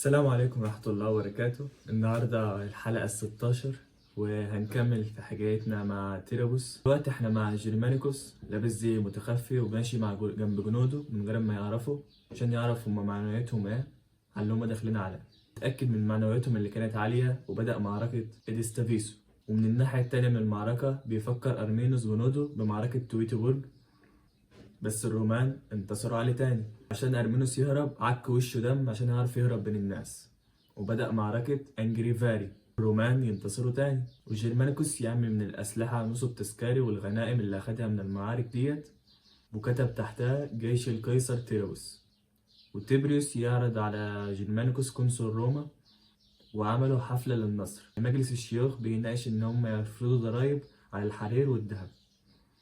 السلام عليكم ورحمة الله وبركاته. النهاردة الحلقة 16، وهنكمل في حكايتنا مع تيرابوس. دلوقتي احنا مع جرمانيكوس، لابس زي متخفي وماشي مع جنب جنوده من غير ما يعرفوا، عشان يعرف هما معنوياتهم ايه على اللي هما داخلين عليه. اتأكد من معنوياتهم اللي كانت عالية وبدأ معركة إديستافيسو. ومن الناحية التانية من المعركة بيفكر أرمينوس جنوده بمعركة تويتوبورج، بس الرومان انتصروا عليه تاني. عشان أرمينوس يهرب عك وشه دم عشان يعرف يهرب بين الناس، وبدأ معركة أنجريفاري. الرومان ينتصروا تاني، وجرمانيكوس يعمل من الأسلحة نصب تذكاري والغنائم اللي أخدها من المعارك ديت، وكتب تحتها جيش القيصر تيروس. وتيبريوس يعرض على جرمانيكوس قنصل روما، وعملوا حفلة للنصر. مجلس الشيوخ بيناقش إن هم يفرضوا ضرائب على الحرير والذهب،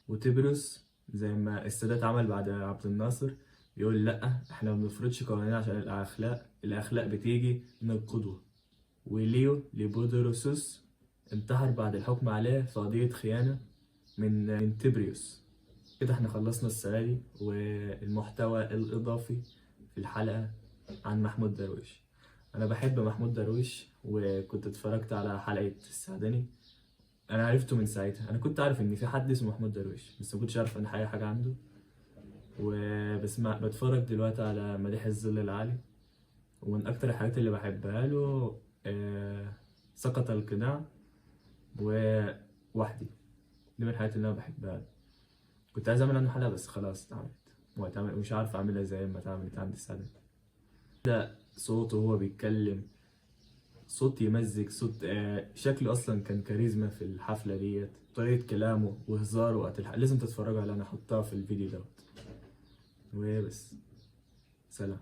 وتبرس زي ما السادات عمل بعد عبد الناصر يقول لأ، احنا ما بنفرضش قوانين عشان الأخلاق، الأخلاق بتيجي من القدوة. وليو ليبودروسوس انتحر بعد الحكم عليه في قضية خيانة من تبريوس. كده احنا خلصنا السنة دي والمحتوى الإضافي في الحلقة عن محمود درويش. أنا بحب محمود درويش، وكنت اتفرجت على حلقة السعدني. انا عرفته من ساعتها، انا كنت عارف ان في حد اسمه محمود درويش بس ما كنتش عارف ان اي حاجه عنده. وبسمع بتفرج دلوقتي على مديح الظل العالي، ومن اكتر الحاجات اللي بحبها له آه، سقط القناع ووحدي. دي من الحاجات اللي انا بحبها له. كنت عايز اعمل عنه حلقه بس خلاص اتعملت وهتعمل، مش عارف اعملها زي ما اتعملت عند السعدني. صوته وهو بيتكلم، صوت يمزج صوت، شكله اصلا كان كاريزما في الحفله ديت، طريقه كلامه وهزاره وقت الحفلة لازم تتفرجوا عليها، انا هحطها في الفيديو دوت. وبس، سلام.